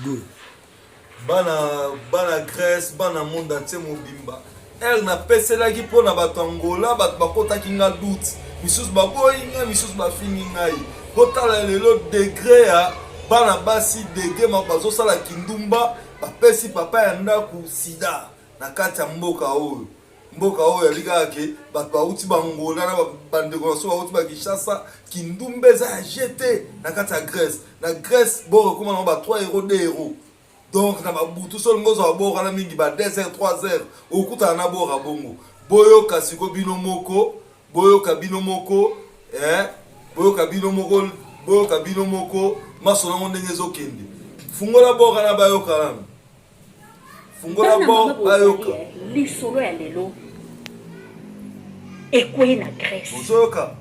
Go. Bana bana Grèce, bana monde entier mobimba. Heure napeselaki mpo na bato Angola, bato bakotaki nga doute. Misusu baboyi nga, misusu bafingi ngai. Botala lelo degre ya bana basi degre ma bazosala kindumba, bapesi papa ya ndako sida na kati ya mboka oyo. Mboka oyo yali kaka ke bato bauti bangola na bandeko na so bauti ba Kinshasa, kindumba eza ya jete na kati ya Grèce. Na Grèce bor ekoma nango ba 3 euros 2 euros. Donc na babutu so olingi ozwa bor wana mingi ba 2 heures 3 heures okutana na bor ya bongo. Boyoka siko bino moko, boyoka bino moko eh, boyoka bino moko, boyoka bino moko masolo yango ndenge ezokende. Fungola bor wana bayoka nanu. Fungola Bana bor mama bozali bayoka. eh, lisolo ya lelo ekwei na Grèce. Ozoyoka?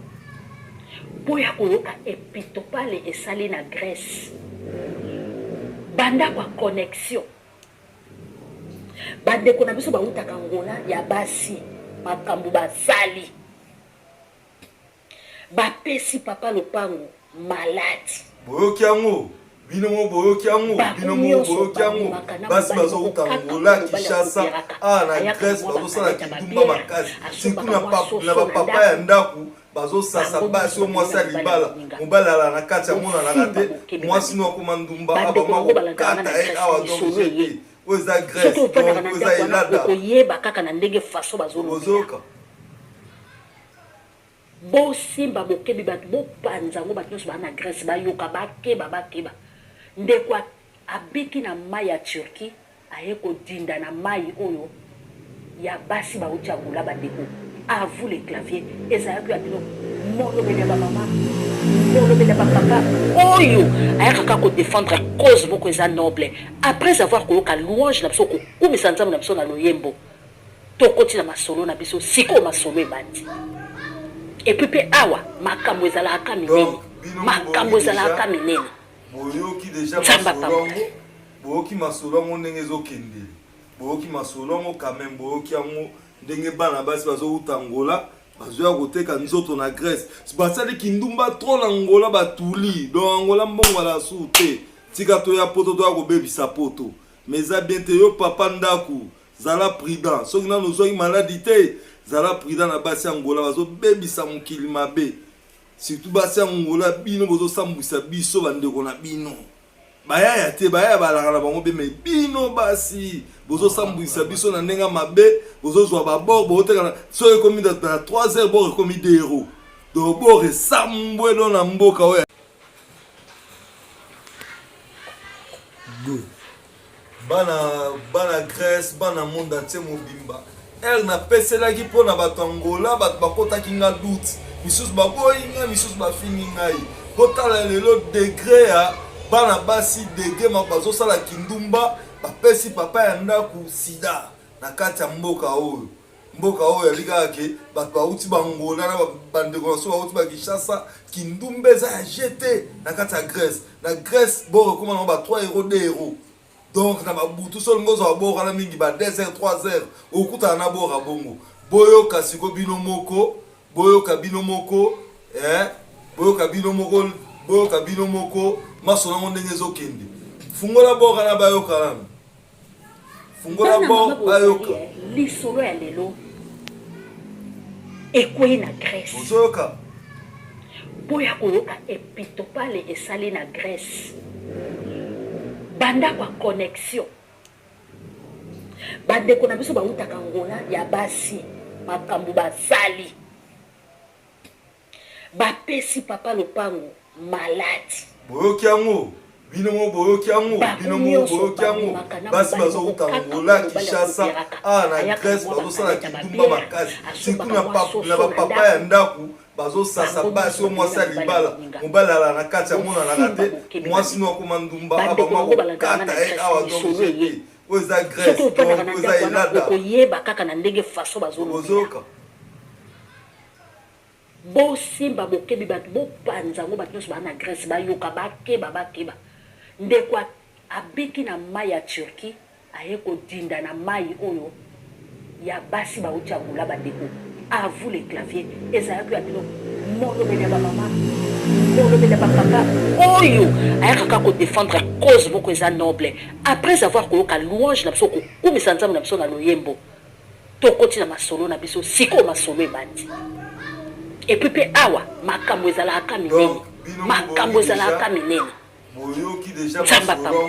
Boya koyoka epitopale esali na Grèce. Bandako ya connexion. Bandeko na biso bawutaka Angola ya basi makambo basali. Bapesi papa lopango maladi. Boyoki yango? Bino moko boyoki yango? Bango Bino moko nyonso boyoki yango? babimaka na Basi mobali moko bazowuta kaka Angola, mpo mobali Kinshasa, akooperaka. awa na Ayaka na Grèce mwa bazosala bakalete ya kindumba babiere, makasi. Surtout asombaka na mwa pa, na soso na bapapa ya ndako. ndako bazosasa Bango basi nyonso oyo babimi mwasi na ya mobali ya libala, moninga. mobali alala na kati amonanaka Bosimba te, bokebi mwasi no bandeko. akoma ndumba Bandeko abama yango balandaka nga na kokata ye Grèce awa donc lisolo eye. jete. Oyo eza Soki Grèce, ofandaka donc na oyo eza ndako wana Elada. okoyeba kaka na ndenge façon bazolobela. Bozoyoka? Bosimba bokebi batu bopanza yango batu nionso ba na Grèce bayoka bakeba bakeba ndeko abiki na mayi ya Turquie aye kodinda na mayi oyo ya basi bawuti Angola bandeko à vous les claviers ezalaki ya bino molobeli ya ba mama molobeli ya ba papa oyo ayaka kaka ko defendre cause moko eza noble après avoir koyoka louange na biso kokumisa Nzambe na biso na loyembo. Tokoti na masolo na biso sikoyo masolo ebandi epuis pe awa makambo ezalaka ka minene Donc bino moko makambo boyoki ezalaka deja ka minene boyoki deja Nzambe masolo apambola yango yo. boyoki masolo yango ndenge ezokendele boyoki masolo yango quand même boyoki yango ndenge bana basi bazowuta Angola bazoya koteka nzoto na Grèce basali kindumba trop na Angola batuli donc Angola mbongo ala su te tika toya poto toya kobebisa poto mais eza bien te yo papa ndaku Zala prudent soki nanu ozwaki maladi te zala prudent na basi ya Angola bazo bebisa mokili mabe surtout basi ya Angola bino bozo sambwisa biso ba ndeko na bino bayaya te bayaya balaka na bango be me bino basi bozo sambwisa biso na ndenge mabe bozozwa ba bor bozoteka soki ekomi na 3 heures bor ekomi 2 euros donc bor esambwe do na mboka oyo. Bana bana Grèce, bana monde entier mobimba. Heure napeselaki mpo na bato Angola, bato bakotaki nga doute. Misusu baboyi nga, misusu bafingi ngai. Botala lelo degre ya bana basi degre ma bazosala kindumba, bapesi papa ya ndako sida na kati ya mboka oyo. Mboka oyo yali kaka ke bato bauti bangola na bandeko na so bauti ba Kinshasa, kindumba eza ya jete na kati ya Grèce. Na Grèce bor ekoma nango ba 3 euros 2 euros. Donc na babutu so olingi ozwa bor wana mingi ba 2 heures 3 heures okutana na bor ya bongo. Boyoka siko bino moko, boyoka bino moko eh, boyoka bino moko, boyoka bino moko masolo yango ndenge ezokende. Fungola bor wana bayoka nanu. Fungola Bana mama bor bozali bayoka. eh, lisolo ya lelo ekwei na Grèce. Bozoyoka? Boya koyoka epitopale esali na Grèce. Bandako ya connexion. Bandeko na biso bawutaka Angola ya basi makambo basali. Bapesi papa lopango maladi. Boyoki yango? Bino moko boyoki yango? Bango Bino moko nyonso boyoki yango? babimaka na Basi mobali moko bazowuta kaka mpo Angola, mobali Kinshasa, akooperaka. awa na Ayaka na Grèce mwa bazosala bakalete ya kindumba babiere, makasi. Surtout asombaka na mwa pa, na soso na bapapa ya ndako. ndako bazosasa Bango basi nyonso oyo babimi mwasi na ya mobali ya libala, moninga. mobali alala na kati amonanaka Bosimba te, bokebi mwasi no bandeko. akoma ndumba Bandeko abama yango balandaka nga na kokata ye Grèce awa donc lisolo eye. jete. Oyo eza Soki Grèce, ofandaka donc na oyo eza ndako wana Elada. okoyeba kaka na ndenge façon bazolobela. Bozoyoka? Bosimba bokebi batu bopanza yango batu nionso ba na Grèce bayoka bakeba bakeba ndeko abiki na mayi ya Turquie aye kodinda na mayi oyo ya basi bawuti Angola bandeko à vous les claviers ezalaki ya bino molobeli ya ba mama. Molobela bapapa oyo ayaka kaka kodefendre cause moko eza noble. Après avoir koyoka louange na biso, kokumisa Nzambe na biso na loyembo, tokoti na masolo na biso. Sikoyo masolo ebandi. Et puis mpe awa makambo ezalaka minene, makambo ezalaka minene. Boyoki déjà masolo yango,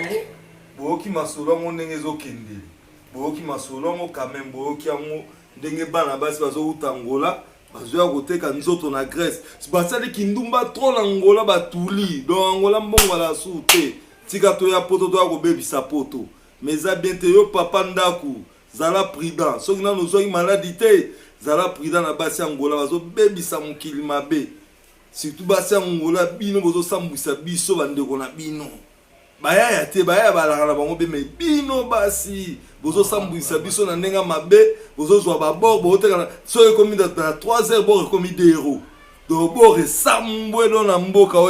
boyoki masolo yango ndenge ezokende, boyoki masolo yango quand même, boyoki yango ndenge bana basi bazowuta Angola, bazoya koteka nzoto na Grèce. Basali kindumba trop na Angola, batuli. Donc Angola mbongo ala su te, tika toya Poto, toya kobebisa Poto. Mais eza bien te. Yo papa ndako, zala prudent. Soki nano ozwaki maladi te, zala prudent na basi ya Angola, bazobebisa mokili mabe. Surtout basi ya Angola, bino bozosambwisa biso bandeko na bino. Bayaya te, bayaya balaka na bango be, me bino basi bozosambwisa biso na ndenge mabe. Bozozwa babord, bozoteka. Soki ekomi na 3 heures, bord ekomi 2 euro. Donc bord esambwe do na mboka oyo.